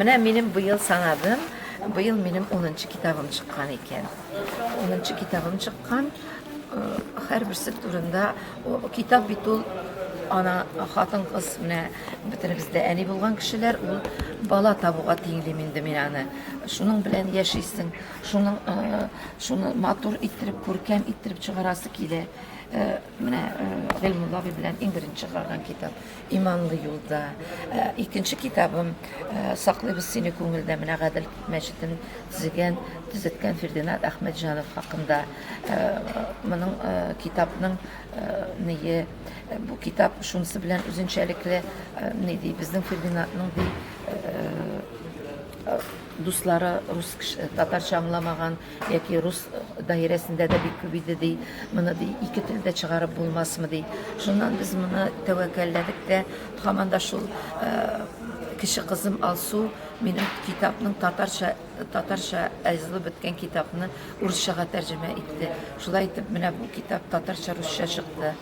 Менә минем быел санадым, быел минем унынчы китабым чыккан икән. Унынчы китабым чыккан, һәрберсе турында китап бит ул ана хатын-кыз менә бөтенебез дә әни булган кешеләр, ул бала табуга тиңлим инде мин аны. Шуның белән яшисең, шуның шуны матур иттереп, күркәм иттереп чыгарасы килә. Менә Гыйльмулла абый белән иң беренче чыгарган китап Иманлы юлда. Икенче китабым Саклыйбыз сине күңелдә. Менә Гадел мәчетен төзегән, төзеткән Фердинат Әхмәтҗанов хакында. Моның китапның ние бу китап шунысы белән үзенчәлекле, ни ди, безнең Фердинатның ди дуслары рус татарча аңламаган яки рус даирәсендә дә бик күп иде ди. Моны ди ике телдә чыгарып булмасмы ди. Шуннан без моны тәвәккәлләдек тә, һаман да шул кече кызым Алсу минем китапның татарча татарча язылып беткән китапны урысчага тәрҗемә итте. Шулай итеп менә бу китап татарча русча чыкты.